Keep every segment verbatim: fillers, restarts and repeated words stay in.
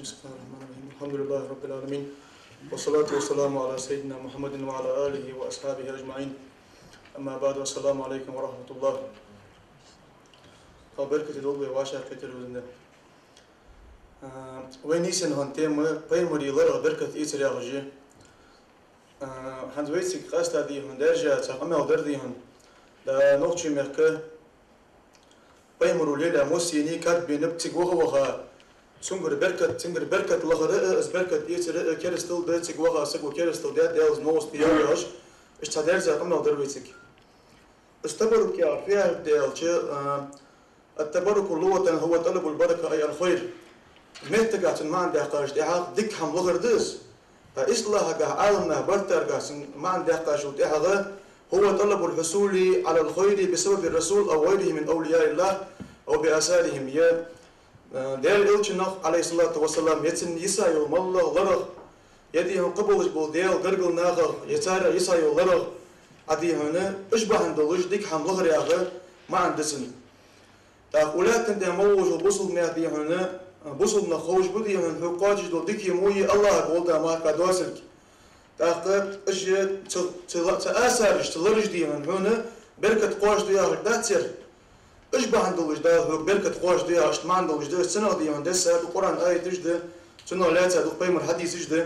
بسم الله الرحمن الرحيم. الحمد لله رب العالمين. والصلاة والسلام على سيدنا محمد وعلى آله وأصحابه أجمعين. أما بعد، السلام عليكم ورحمة الله. Дала беркате долда вай вӀашагӀкхетар, везан Даьла. А, вай нийсъенна хинна тема пайхамарий ларах беркат эцар яхаш я. А, хӀанз вайцига къаьстта дий хьона даьржа цхьа къамаьл дар дий хьона. Да, нохчий мехка пайхамаро лелаяь массане кад бенаб, цига ваха-ваха, цунгара беркат, цунгара беркат лахар а, из беркат эцар а керастал да, цига ваха саго керастал даьд, Даьлаца новкъостал яр яхаш, иштта цхьа даьржа къамаьл дар вайцига. Из табаррук яхар фу яхилга да аьлча, а, التبرك لغة هو طلب البركة أي الخير. Меттагахь цун маӀан даьккхача тӀехьагӀа дика хӀама лахар да из. Ткъа истилахьагахь, Ӏаламнаха бартаргахь цун маӀан даьккхачул тӀехьагӀа هو طلب الحصول على الخير بسبب الرسول أو غيره من أولياء الله أو بآثارهم. Е, э, Даьла Элчанах, عليه الصلاة والسلام, е цун йиса йола моллагӀа ларах, е дий хьона кхыболаш бола Даьла гаргара нахах, е царех йиса йола ларах, а дий хьона, уж бахьан долаш дика хӀама лахар яха маӀан да цун. ТӀаккха укх лаьттан тӀа мел волча бусалба наьха дий хьона, бусалба нах ховш ба дий хьона хьога кхоачаш дола дика е во е АллахӀага гӀолла мара доацилга. ТӀаккха уж цу, цу ла-, цу асараш, цу лараш дий хьона хьона беркат кхоачаш да яхаш дац ер. Уж бахьан долаш Дала хьога беркат кхоачаш да яхаш маӀан долаш да, цунах дий хьона десса да Къуръан аяташ да, цунах лаьца да пайхамара хьадисаш да.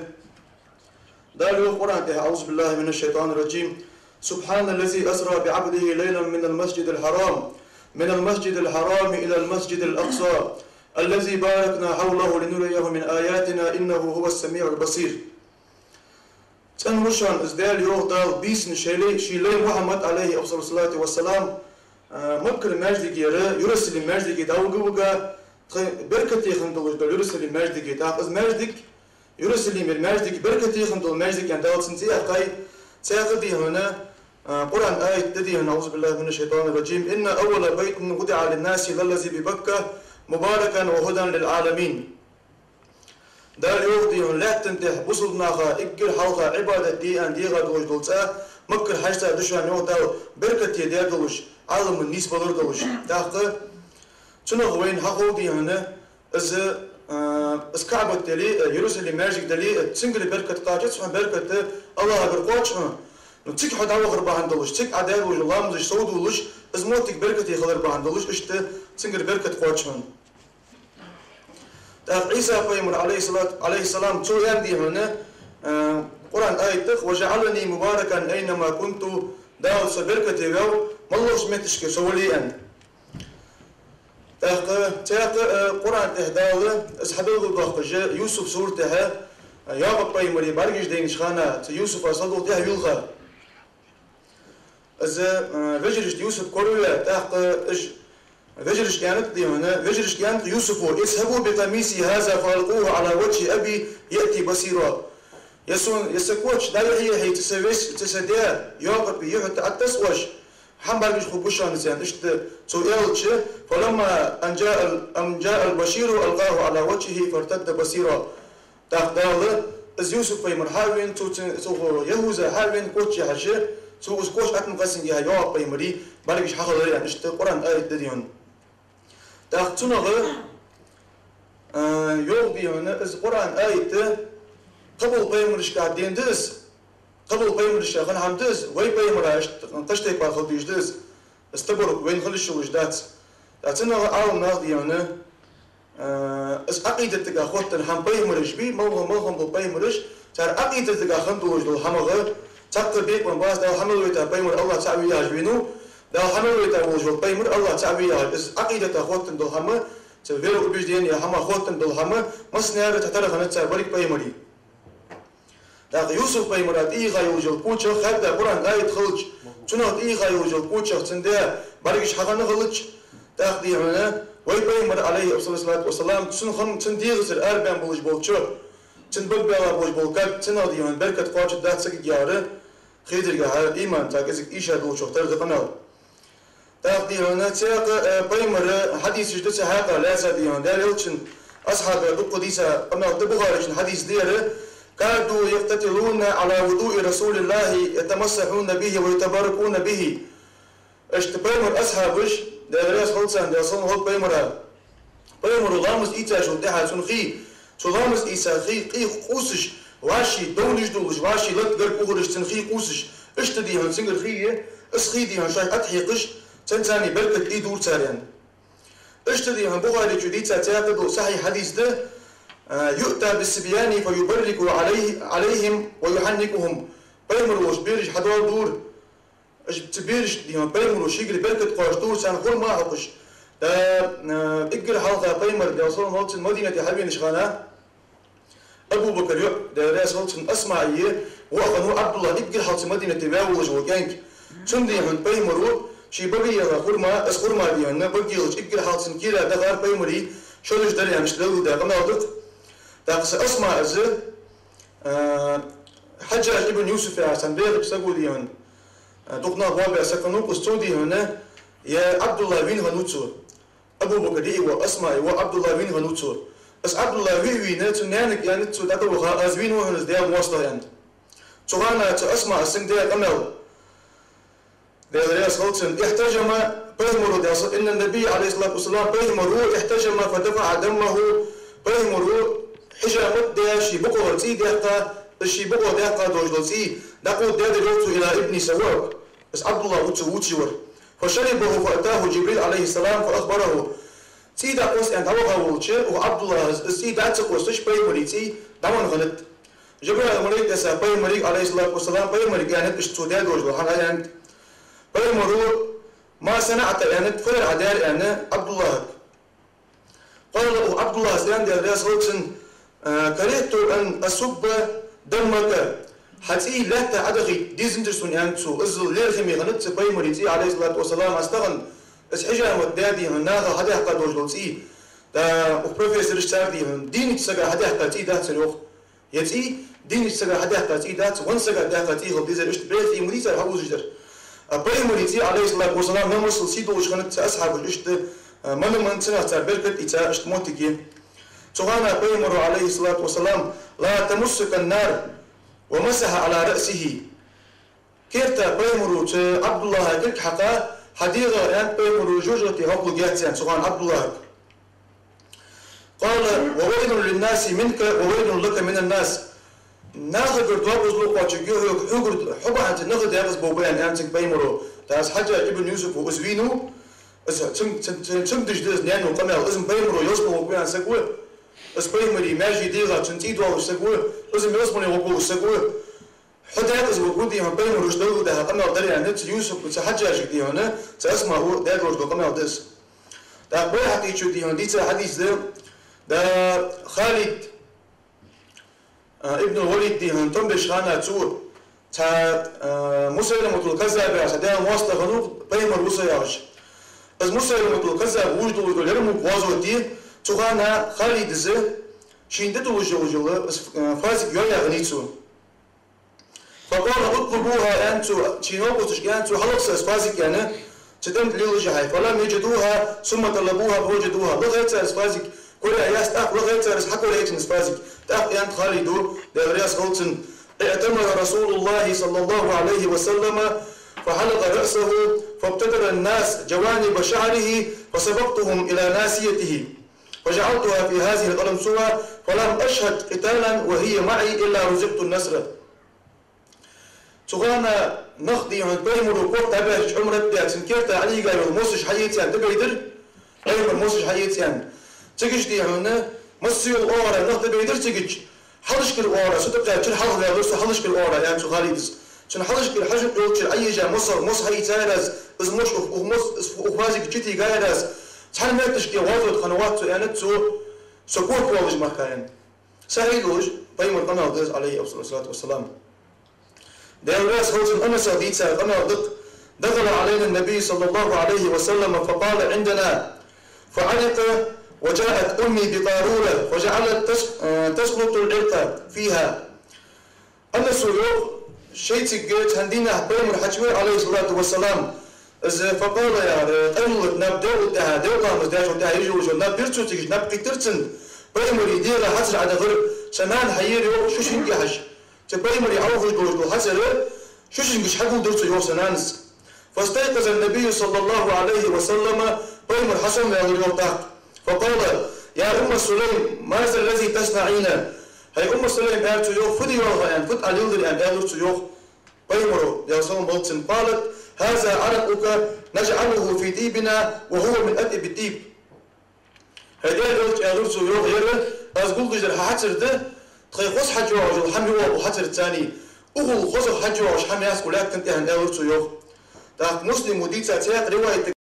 Дала йоах Къуръан тӀа: أعوذ بالله من الشيطان الرجيم. سبحان الذي أسرى بعبده ليلا من المسجد الحرام، من المسجد الحرام إلى المسجد الأقصى الذي باركنا حوله لنريه من آياتنا إنه هو السميع البصير. ЦӀена ва шоана из Даьла, йоах Дала, бийсан ший лай, ший лай Мухьаммад, عليه أفضل الصلاة والسلام, а, Маккара маьждигера Иерусалим маьждиге дӀавига-вига, тха беркате хинна долаш дола Иерусалим маьждиге. ТӀаккха из маьждиг, Иерусалимера маьждиг, беркате хинна дола маьждиг аьнна Дала цунна цӀи яьккхай, цхьаькха дий хьона, а, Къуръан аят да дий хьона: أعوذ بالله من الشيطان الرجيم. إن أول بيت وضع للناس للذي ببكة مباركا وهدى للعالمين. Дала йоах дий хьона, лаьттан тӀа бусалба наха эггара хьалха Ӏибадат де аьнна дегӀа долаш дола цӀа Маккара хьаьшта да шоана, йоах Дала, беркате даь долаш, Ӏаламан нийсбалар долаш. ТӀаккха цунах вайна хьахов дий хьона, из, а, из КаӀбат дале а, Иерусалим маьждиг дале а, цунгара беркат кхоачац хьона, беркат АллахӀагара кхоач хьона. Ну, цига хьо дӀавахар бахьан долаш, цига Ӏа даь дола ламазаш совдоалаш, из моттиг беркате хилар бахьан долаш, иштта цунгара беркат кхоач хьона. ТӀаккха Ӏийса пайхамар, عليه الصلاة، عليه السلام, цо аьннад дий хьона, а, Къуръан аятах: وجعلني مباركا أينما كنت, Дала со беркате ваьв, маллагӀча метташка со вале а, аьнна. ТӀаккха цхьаькха, а, Къуръан тӀа Дала из хьабелгалдоаккхаш, Юсуф сурата тӀа, а, Якъуб пайхамара бӀаргаш дайнача хана, цу Юсуфа садугӀа тӀехьа вилха. Из, а, вежарашта Юсуп кораваь, тӀаккха уж вежарашка аьннад дий хьона, вежарашка аьннад Юсупа: اذهبوا بقميصي هذا فألقوه على وجه أبي يأت بصيرا. Е сона, е са коч дӀаяхьийхье цу са веса, цу са даь Якъуба юхьа тӀа Ӏотасса оаш, хӀама бӀаргаш хургба шоана цунна. Иштта цо аьлча, فلما أن جاء ال-، أن جاء البشير ألقاه على وجهه فارتد بصيرا. ТӀаккха Дала, из Юсуп пайхамар хьавена, цо цу-, цо ЯхӀуза хьавена, коч яхьаш, цо из коч ӀотӀакхессинге хьа Якъуб пайхамара бӀаргаш хьахилар аьнна, иштта Къуръан аят да дий хьона. ТӀаккха цунах, а, йоах дий хьона, из Къуръан аят кхыбола пайхамарашка денна да из, кхыбола пайхамарашка хинна хӀама да из, вай пайхамара иштта кхыча тайпара хила дезаш да из, из табаррук вайна хила йиш йолаш дац. ТӀаккха цунах Ӏаламнаха дий хьона, а, из Ӏакъидатага хоттаденна хӀама, пайхамараш бий, малхо-, малхо бола пайхамараш, цар Ӏакъидатага хинна долаш дола хӀамах цхьаккха бекъон бац, Дала хьа мел вайта пайхамар АллахӀ цаӀ ве яхаш венав, Дала хьа мел вайта волаш вола пайхамар АллахӀ цаӀ ве яхаш. Из Ӏакъидата хоттаденна дола хӀама, цу вероубежденех хӀама хоттаденна дола хӀама, массанена цхьатарра хиннад цар берригача пайхамарий. ТӀаккха Юсуп пайхамара тӀехьа йолаш йола коча, хадда Къуръан аят хилча, цунах тӀехьа йолаш йола коча, цун даь бӀаргаш хьахинна хилча, тӀаккха дий хьона, вай пайхамар, عليه أفضل الصلاة والسلام, цун хам-, цун дегӀацара арабаьнна болаш бола чо, цун бага баьлла болаш бола кад, цунах дий хьона беркат кхоачаргдац сагага яхар, хетаргахьа, иман цхьа кӀезига ийша долчох тара да къамаьл. ТӀаккха дий хьона цхьаькха, э, пайхамара хьадисаш да цу хьакъехьа лаьца дий хьона. Даьла Элчан асхьабех дукха дийца къамаьл да, Бухарийчун хьадис да ер: كادوا يقتتلون على وضوء رسول الله يتمسحون به ويتبركون به. Иштта пайхамара асхьабаш, Даьла раьза хилва царна, Даьла салам хилда пайхамара, пайхамаро ламаз ийцачул тӀехьагӀа цун хий Цу ламаз ийца хий къий къувсаш, вӀаший довнаш долаш, вӀаший латт гарга ухараш цун хий къувсаш, иштта дий хьона цунгара хий я, из хий дий хьона шоаш тӀахьекхаш, цунца царна беркат ийцар цар, аьнна. Иштта дий хьона Бухаре чу дийца цхьаькха дола сахьихь хьадис да: «يؤتى بالصبيان فيبرك عليه، عليهم ويحنكهم». Пайхамар волча бераш хьадоаладора, уж цу берашта дий хьона пайхамаро шийгара беркат кхоачадора, царна хурма хьокхаш. ТӀаккха, э, эггара хьалха пайхамар, Даьла салам хилда цунна, Мадинате хьавенача хана, Абу Бакра йоӀ, Даьла раьза хилва цунна, Асмаъ, воӀ хиннав Ӏабдуллахь, эггара хьалха цу Мадинате ваь волаш вола кӀаьнк. Цунна дий хьона пайхамаро ший бага яьха хурма, из хурма дий хьона бага яьлча эггара хьалха цун кера дахар пайхамара шолаш дар, аьнна, иштта лелаш да къамаьл да. ТӀаккха цу Асмаъ из, э, Хьаджжадж ибн Юсуф яхаш цхьан бӀехача саго дий хьона, э, дукха нах боабаь саг хиннав-кх из, цо дий хьона, ер Ӏабдуллахь вийна хиннав цо. Абу Бакра йиӀий воӀ, Асмаъ воӀ Ӏабдуллахь вийна хиннав цо. Из Ӏабдуллахь вийна, вийна, цун наьнага аьннад цо, дӀатӀаваха: «Аз вийна ва хьона из, Даьла моастагӀа», аьнна. Цу хана цу Асмаъа цунга даь къамаьл, Даьла раьза хилва цунна: «احتجم», пайхамаро, Даьла са-, «إن النبي عليه الصلاة والسلام», пайхамаро, «احتجم فدفع دمه», пайхамаро хьижамат даь, ший букъагӀара цӀий даьккха, из ший букъагӀа даьккха долаш дола цӀий дӀакховдадаьдар, йоах цо, «إلى ابنه», са воӀага. Из Ӏабдуллахь ва цо вувцаш вар. «فشربه فأتاه جبريل عليه السلام فأخبره». ЦӀий дӀакхосса аьнна дӀаваха волча, укх Ӏабдуллахьас из цӀий дӀа ца кхоссаш, пайхамара цӀий дӀавенна хиннад. Жабраил малайк Ӏийса пайхамарга, عليه الصلاة والسلام, пайхамарга аьннад иштта цо даь долаш дола хӀама, аьннад. Пайхамаро: «ما صنعت؟» аьннад, «фу яр Ӏа даьр?» аьнна, Ӏабдуллахьага. قال, укх Ӏабдуллахьас аьннад, Даьла раьза хилва цунна: «كرهت أن أصب دمك». Хьа цӀий лаьтта Ӏодахийта дезанзар сона, аьннад цо. Из лерхӀаме хиннад цу пайхамара цӀий, عليه الصلاة والسلام, аз тахан из хьижамат даь дий хьона наха хьадаьккха долаш дола цӀий. ТӀаккха укх профессораш цар дий хьона, дийнача сага хьадаьккха цӀий дац ер, йоах. Ер цӀий дийнача сага хьадаьккха цӀий дац, веннача сага даьккха цӀий хила дезар, иштта бехке ма дий цар хьаувзаш дар. А пайхамара цӀий, عليه الصلاة والسلام, намусал сий долаш хиннад цу асхьабаша, иштта, а, мана-мана цунах цар беркат ийца, иштта моттиг я. Цу хана пайхамаро, عليه الصلاة والسلام: «لا تمسك النار ومسح على رأسه». Керта пайхамаро цу Ӏабдуллахьа кулг хьакха, хьа дегӀах, аьннад пайхамаро, жожагӀате хьокхалургьяц, аьнна, цу хана Ӏабдуллахьага. قال: «وويل للناس منك وويل لك من الناس». Нахагара доакъазло кхоачаргья хьога, хьогара, хьо бахьанца наха даькъаза болх ба, аьнна, аьннад цунга пайхамаро. ТӀаккха из Хьаджжадж ибн Юсуф ва, из вийнав, из цунга, цунга, цунга, цунга деш да из наьна къамаьл, из-м пайхамаро ялсмале гӀоргва аьнна саг ва, из пайхамара маьже дегӀа цун цӀий доаллаш саг ва, из-м ялсмале гӀоргволаш саг ва. Хьо даькъаза варгва дий хьона, пайхамаро иштта далла да хьа къамаьл дар, аьнна, цу Юсуфа, цу Хьаджжаджага дий хьона, цу Асмаъа даь долаш дола къамаьл да из. ТӀаккха Байхьакъе чу дий хьона дийца хьадис да, да Халид, а, ибн Валид дий хьона, тӀом беча хана цо, цхьа, а, Мусайламатул Каззаб яхаш цхьа Даьла моастагӀа хиннав, пайхамар ва со яхаш. Из Мусайламатул Каззаб вувш долаш дола Ярмук гӀазоте, цу хана Халида из шийна тӀадуллаш йолаш йола, из, а, фасикъ йоаяь хиннай цо. «فقال: اطلبوها», аьннад цо, ший новкъосташка аьннад цо, хьалаха са из фасикъ, аьнна, цу тӀема тӀа лелаш хьай. «فلم يجدوها ثم طلبوها فوجدوها». Лахай цар из фасикъ, кораяьяц, тӀаккха лахай цар из, хьакораяьй цар из фасикъ. ТӀаккха аьннад Халида, Даьла раьза хилва цунна: «اعتمر رسول الله صلى الله عليه وسلم فحلق رأسه فابتدر الناس جوانب شعره فسبقتهم إلى ناصيته فجعلتها في هذه القلنسوة فلم أشهد قتالا وهي معي إلا رزقت النصر». Цу хана нах дий хьона пайхамаро корта дӀабаьлча, Ӏумрат даь, цун керта Ӏолийга йола мосаш хьаэца аьнна тӀабайдар, пайхамара мосаш хьаэца аьнна. Цига дий хьона массайола оагӀорахьа нах тӀабайдар цига, хьалхашкара оагӀорахьа, со тӀакхаьчача хьалха ваьлар со хьалхашкара оагӀорахьа, аьннад цу Халида. Цун хьалхашкара хьажа йолча Ӏоежа мосах, мосах хьаийцаяр аз, из мос укх, укх мос, укх фасикъа чутийгаяр аз, цхьан метташка гӀазот хинна вац со, аьннад цо, со корта воаллаш мара, аьнна. Сахьихь долаш пайхамара къамаьл да из, عليه أفضل الصلاة والسلام. Даьла раьза хилва цунна, Анаса дийца къамаьл да-кх: «دخل علينا النبي صلى الله عليه وسلم فقال عندنا فعرق وجاءت أمي بقارورة فجعلت تس-، تسلط العرق فيها». Анаса йоах, шоайцига цхьан дийнахьа пайхамар хьачувенав, عليه الصلاة والسلام, из فقال яхар, къайлула наб, делкъа тӀехьа, делкъа ламаз деш тӀехьа ежалжо наб бир цо цига, наб кхийттар цунна, пайхамара дегӀа хьацар Ӏодахар, са нана хьаера, йоах, шушинга яхьаш. Цу пайхамара хьалхашка долаш дола хьацар шушингаш хьагулдир цо, йоах, са нанас. فاستيقظ النبي صلى الله عليه وسلم, пайхамар хьасомаваьлар, йоах, тӀаккха. فقال: يا أم سليم، ما ذا الذي تصنعين؟ ХӀай Умму Сулайм, аьлар цо йоах, фу де йоалл хьо, аьнна, фу да Ӏа леладер, аьнна, аьлар цо йоах Пайхамаро, Даьла салам хилда цунна. قالت: هذا عرقك نجعله في طيبنا وهو من أطيب الطيب. ХӀай Даьла элча, аьлар цо йоах, ер аз гулдеш дар хьа хьацар да, тхоай хоза хьаж йоагӀаш йола хӀама йоагӀа укх хьацарца цхьана, укхул хозагӀа хьаж йоагӀаш хӀама яц укх лаьттан тӀа, аьнна, аьлар цо йоах. ТӀаккха Муслимо дийца цхьаькха ривайат да,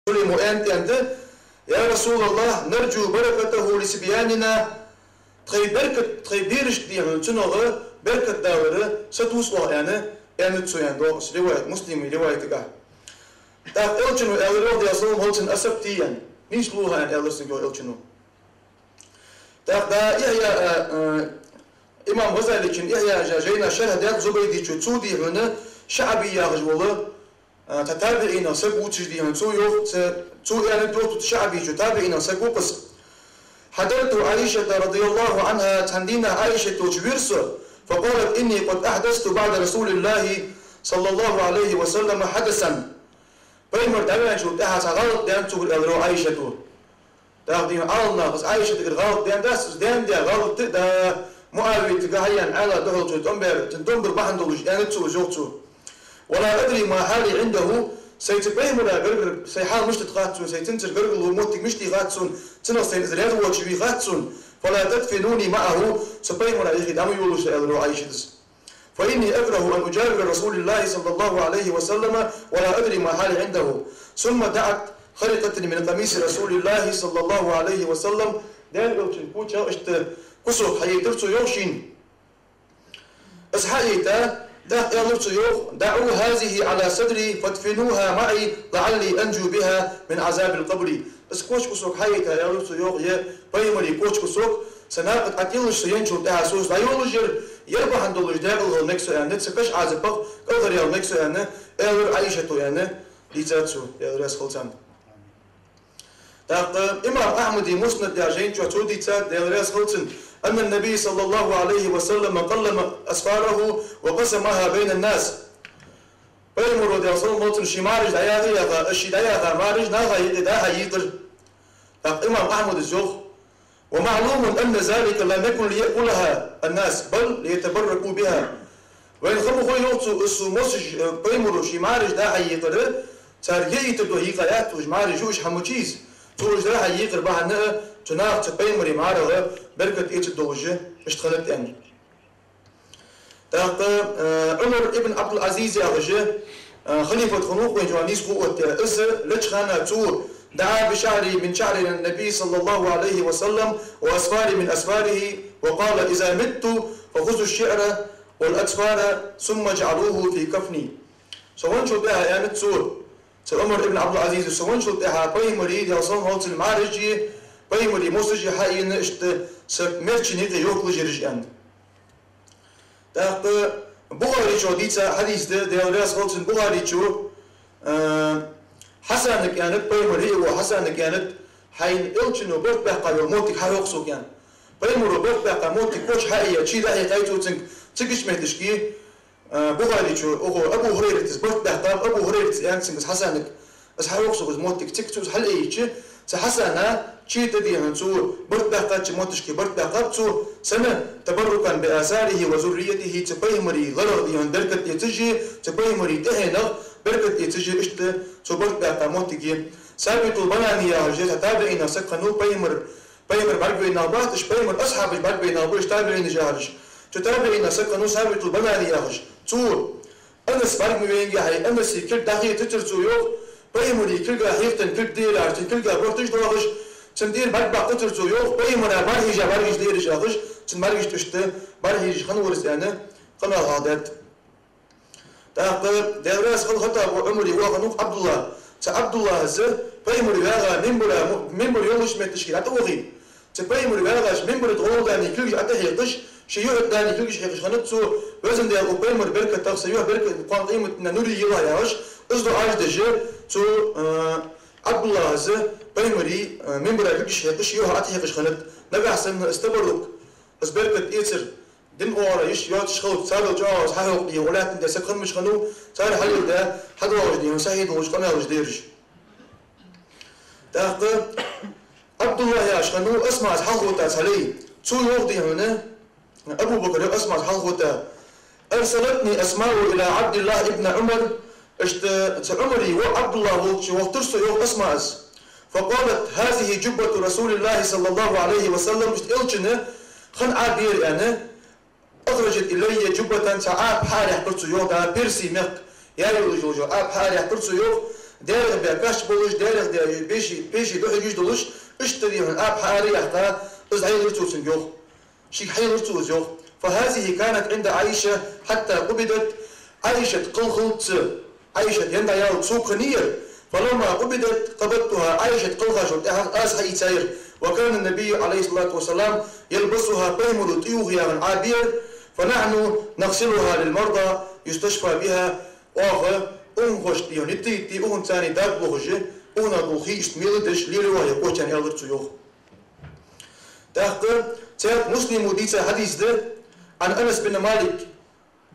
Сулаймо аьннад, аьннад: يا رسول الله، نرجو بركته لصبياننا. Тхоай беркат, тхоай берашта, дий хьона, цунах беркат далар сатувс оаха, аьнна, аьннад цо, аьнна, доагӀа ривайат, Муслима ривайатагахь. ТӀаккха элчано аьлар йоах, Даьла салам хилда цунна: أصبت, аьнна. Нийслу хьо, аьнна, аьлар цунга йоах элчано. ТӀаккха да Ихья, а, а, имам ГӀазалечун Ихья яха жайна шархь даьд Зубайдичо, цо, дий хьона, ШаӀби яхаш вола, а, цхьа табиӀинех саг вувцаш, дий хьона, цо йоах, цо, цо аьннад йоах цу ШаӀбичо, табиӀинех саг ва-кх из. حضرت عائشة رضي الله عنها, цхьан дийнахьа Ӏайшат йолча вера со, فقالت: إني قد أحدثت بعد رسول الله صلى الله عليه وسلم حدثا. Пайхамар дӀаваьнначул тӀехьагӀа цхьа гӀалат даьннад согара, аьлар йоах Ӏайшата. ТӀаккха, дий хьона, Ӏаламнаха, из Ӏайшатагара гӀалат даьннад, из даьнна да гӀалат да, МуӀавиятагахьа хьаяьнна Ӏаьла духьал цо тӀом баьр, цун тӀом бар бахьан долаш аьннад цо из, йоах цо. ولا أدري ما حالي عنده, сай цу Пайхамара гаргара сай хьал мишта да хац сона, сай цунцара гаргало моттиг мишта я хац сона, цунах сайна из раьза воацаш вий хац сона, فلا تدفنوني معه, со Пайхамара юхе дӀа ма йолалаш, аьлар йоах Ӏайшата. فإني أكره أن أجاور رسول الله صلى الله عليه وسلم ولا أدري ما حالي عنده. ثم دعت خرقة من قميص رسول الله صلى الله عليه وسلم. Даьла элчан коча иштта кусок хьаяйтар цо йоах шийна. Из хьаяйта, тӀаккха аьлар цо йоах: دعوا هذه على صدري فادفنوها معي لعلي أنجو بها من عذاب القبر. Из коча кусок хьаяйта, аьлар цо йоах, ер Пайхамара коча кусок са накха тӀа Ӏотиллалаш, со енначул тӀехьагӀа со из дӀайолалаш яр, ер бахьан долаш даькъала хила мег со, аьнна, цу каша Ӏазапах кӀалхаръяла мег со, аьнна, аьлар Ӏайшата, аьнна, дийцад цо, Даьла раьза хилва цунна. ТӀаккха имам Ахьмада Муснад яхача жайна чу цо дийцад, Даьла раьза хилва цунна: أن النبي صلى الله عليه وسلم قلم أسفاره وقسمها بين الناس. Пайхамаро, Даьла салам хилда цунна, ший мӀараш дӀаяха, яха, из ший дӀаяха мӀараш наха юкъе дӀа-хьа йийкъар. ТӀаккха имам Ахьмада йоах: ومعلوم أن ذلك لم يكن ليأكلها الناس بل ليتبركوا بها. Вайна хӀама хой, йоах цо, из цо мосаш, э, Пайхамаро ший мӀараш дӀа-хьа йийкъар, цар яйта духьа йийкъа яц цо уж мӀараш, уж хӀама чиз. Цо уж дӀа-хьа йийкъар бахьан а, цу наха цу Пайхамара мӀарах беркат эцаргдолаш иштта хиннад, аьнна. ТӀаккха, э, Ӏумар ибн Ӏабдул-Ӏазиз яхаш, э, халифат хиннав-кх вайна чу нийсхо оттаяь. Из леча хана цо: دعا بشعر من شعر النبي صلى الله عليه وسلم وأظفار من أظفاره وقال: إذا مت فخذوا الشعر والأظفار ثم اجعلوه في كفني. Со венначул тӀехьагӀа, аьннад цо, цу Ӏумар ибн Ӏабдул-Ӏазиза, со венначул тӀехьагӀа Пайхамара, Даьла салам хилда цунна, мӀараши, Пайхамара мосаши хьаийна иштта са мерчана юкъе йохкалуш яр уж, аьнна. ТӀаккха Бухаричо дийца хьадис да, Даьла раьза хилва цунна, Бухаричо, а, Хьасанага аьннад, Пайхамара риӀ вола Хьасанага аьннад: хьайна элчано барт баьккха йола моттиг хьахьокха сога, аьнна. Пайхамаро барт баьккха моттиг коча хьаийя, чий дӀахьекхай цо цунга, цигача метташка, а, Бухаричо, укхо Абу ХӀурайрата из барт баьккхаб, Абу ХӀурайрата аьннад цунга из Хьасанага: из хьахьокха сога из моттиг. Цига цо из хьалъайича, цу Хьасана чий тӀа, дий хьона, цо барт баьккхача моттигашка барт баьккхаб цо, сенна: تبركا بآثاره وذريته, цу Пайхамара ларах, дий хьона, беркат эцаш а, цу Пайхамара тӀехьенах беркат эцаш а, иштта цо барт баьккха моттиг я. Сабитул Банани яхаш цхьа табиӀинех саг хиннав, Пайхамар Пайхамар бӀаргавайнараш бац уж, Пайхамара асхьабаш бӀаргавайнараш ба уж, табиӀинаш яхараш. Цу табиӀинех саг хиннав Сабитул Банани яхаш. Цо Анас бӀарга ма вайнинге, хьай Анаса кулг дӀахецацар цо, йоах, Пайхамара кулга хьехаденна кулг да ер яхаш, цун кулга барташ доахаш, цун тӀера бӀаргабаккхацар цо, йоах, Пайхамара бӀарахьежа бӀаргаш да ераш яхаш, цун бӀаргашта иштта бӀарахьежаш хиннавар из, аьнна, къамаьл хьалдаьд. ТӀаккха Даьла раьза хилва ХаттӀаба Ӏумара воӀ хиннав-кх Ӏабдуллахь. Цу Ӏабдуллахьас Пайхамар ваьгӀа минбара, минбар йолча метташка дӀатӀавахе, цу Пайхамар ваьгӀача минбара тӀа гӀолла даьнна кулгаш тӀахьекхаш, ший юхь тӀа даьнна кулгаш хьекхаш хиннад цо: «Везан Даьла, укх Пайхамара беркатах са юхь беркат кхоана къематдийнахьа нур е елахь», — яхаш, из дуӀаш деш, цу, а, Ӏабдуллахьас Пайхамара, а, минбара кулгаш хьекхаш, юхь тӀахьекхаш хиннад. Нагахьа санна из табаррук, из беркат эцар дина оагӀора йиш йоацаш хилча, царел чӀоагӀа из хьахьокха, дий хьона, укх лаьттан тӀа саг хинна мича хиннав, цар хьалелдаь, хьадоагӀаш, дий хьона, сахьихь долаш къамаьлаш да ераш. ТӀаккха Ӏабдуллахь яхаш хиннав Асмаъас хьалхавита цхьа лай. Цо йоах, дий хьона, Абу Бакра Асмаъас хьалхавита: «أرسلتني أسماء إلى عبد الله بن عمر». Иштта цу Ӏумара воӀ Ӏабдуллахь волча вахийтар со, йоах, Асмаъас. «فقالت: هذه جبة رسول الله صلى الله عليه وسلم». Иштта Элчана хинна Ӏаба я ер, аьнна, «أخرجت إلي جبة», цхьа Ӏаба хьаараяккхар цо, йоах, да, Перси мехка яь йолаш йола Ӏаба хьаараяккхар цо, йоах, дерригаш бе кач болаш, дерригаш бе пеший, пеший духьигаш долаш, иштта, дий хьона, Ӏаба хьаара а яьккха, из дӀаелар цо цунга, йоах. Шийга хьаелар цо из, йоах. «فهذه كانت عند عائشة حتى قبضت». Ӏайшат кхелхалца, Ӏайшат янда ял цу кханийр. «فلما قبضت قبضتها», Ӏайшат кхелхачул тӀехьагӀа аз хьаийцай ер. «وكان النبي عليه الصلاة والسلام يلبسها», пайхамара тӀаювха яхаш Ӏаба я ер. «فنحن نغسلها للمرضى يستشفى بها». Оаха унахошта, дий хьона, йитта-йитта, укхунцара дакъа лохаш, укхунах дола хий иштта мел деш, лелае ваха кочан аьлар цо, йоах. ТӀаккха цхьаькха Муслима дийца хьадис да, عن أنس بن مالك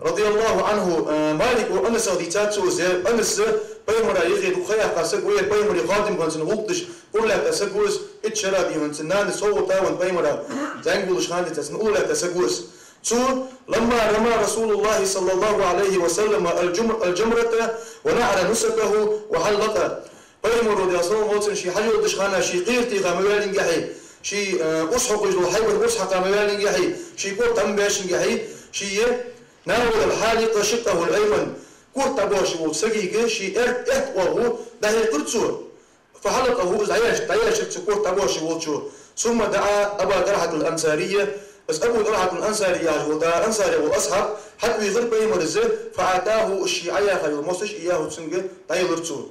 رضي الله عنه, э, Малика воӀа Анаса дийцад цо из, Анас пайхамара юхе дукха ха яьккха саг ва, пайхамара хадим хинна, цун гӀулакх деш, ура лаьтта саг ва из, итт шера, дий хьона, цун нанас совгӀата венна пайхамара, зӀамига волча хана денз цун ура лаьтта саг ва из. Цо: «لما رمى رسول الله صلى الله عليه وسلم الجم-، الجمرة ونحر نسكه وحلق». Пайхамара, Даьла салам хилда цунна, ше хьаж йолаш хана, ше кхера теха ма ваьллинге хье, ше, э, урс хьокхаш дола хьайбан урс хьакха ма ваьллинге хье, ше корта ма баьшшинге хье, ше е: «ناول الحالق شقه الأيمن». Корта дӀабоаш волча сагага ше аьрда, аьтта оагӀув дӀахьекхар цо. «فحلقه», из дӀаяьш-, дӀаяьшар цо корта дӀабоаш волчо. «ثم دعا أبا طلحة الأنصاري». Из Абу ТӀалхьат ал-Ансари яхаш вола, да, ансари вола асхьаб, хьатӀавийхар пайхамара из, «فأعطاه», из ше Ӏаяьха йола мосаш, «إياه», цунга дӀаелар цо.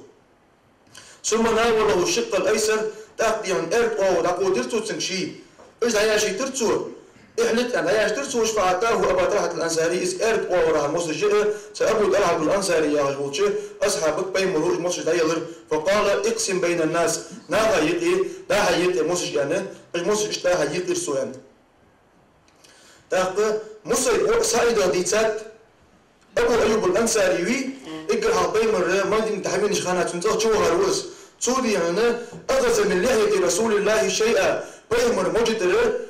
«ثم ناوله الشق الأيسر», тӀаккха, дий хьона, аьрда оагӀув дӀакховдадир цо цунга ше. Уж дӀаяьшийтар цо. «احلق», аьнна, дӀаяьшийтар цо уж. «فأعطاه أبا طلحة الأنصاري», из аьрда оагӀорахьа мосаш а цу Абу ТӀалхьат ал-Ансари яхаш волча асхьабага пайхамара уж мосаш дӀаелар. «فقال: اقسم بين الناس», наха юкъе дӀа-хьа екъа мосаш, аьнна, уж мосаш иштта дӀа-хьа екъар со, аьнна. ТӀаккха Мусайб воӀа СаӀида дийцад, Абу Айюб ал-Ансари вий, эггара хьалха пайхамар Мадината хьавенача хана цун цӀагӀа чувахар ва из. Цо, дий хьона: «أخذ من لحية رسول الله شيئا». Пайхамара мажа тӀара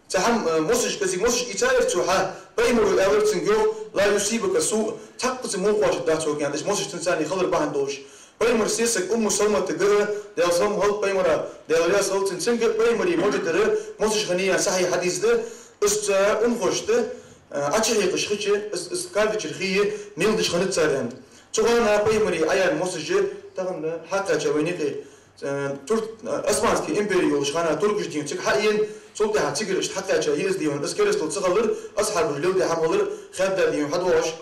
цхьа хӀама, э, мосаш, кӀезига мосаш ийцаяр цо хьа. Пайхамара аьлар цунга, йоах: «لا يصيبك سوء», цхьаккха ца мукъа кхоачаргдац хьога, аьнна, уж мосаш цунцара хилар бахьан долаш. Пайхамара сесаг Умму Саламатага, Даьла салам хилда пайхамара, Даьла раьза хилва цунна, цунга пайхамара мажа тӀара мосаш хиннай, аьнна, сахьихь хьадис да. Из цу унахошта, э, Ӏочухьекхаш хилча, из, из каьрдачара хий мел деш хиннад цар, аьнна. Цу хана пайхамара Ӏаяьнна мосаш тахан хьакхаьча вайна юкъе, э, Турк-, э, Османски импери йолча хана туркаша, дий хьона, цига хьаена, цул тӀехьагӀа цигара иштта хьакхаьча я из, дий хьона. Из керастал ца хилар, асхьабаша леладаь хӀама хилар хетадаь, дий хьона, хьадоагӀаш,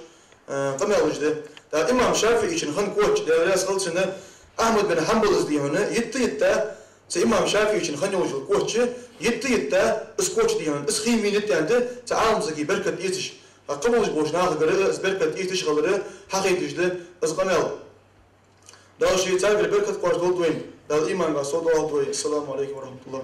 э, къамаьлаш да. ТӀаккха имам ШафиӀийчун хинна коча, Даьла раьза хилва цунна, Ахьмад бин Хьанбалас, дий хьона, йитта-йитта, цу имам ШафиӀийчун хинна йолаш йола коча, йитта-йитта из коча, дий хьона, из хий мийнад, аьннад, цу Ӏаламзага беркат эцаш. ХӀаьта кхыболаш болча нахагара из беркат эцаш хилар хьахайташ да из къамаьл. Дала ше царгара беркат кхоачадолда вайна, Дала иманга совдоахалда вай. السلام عليكم ورحمة الله.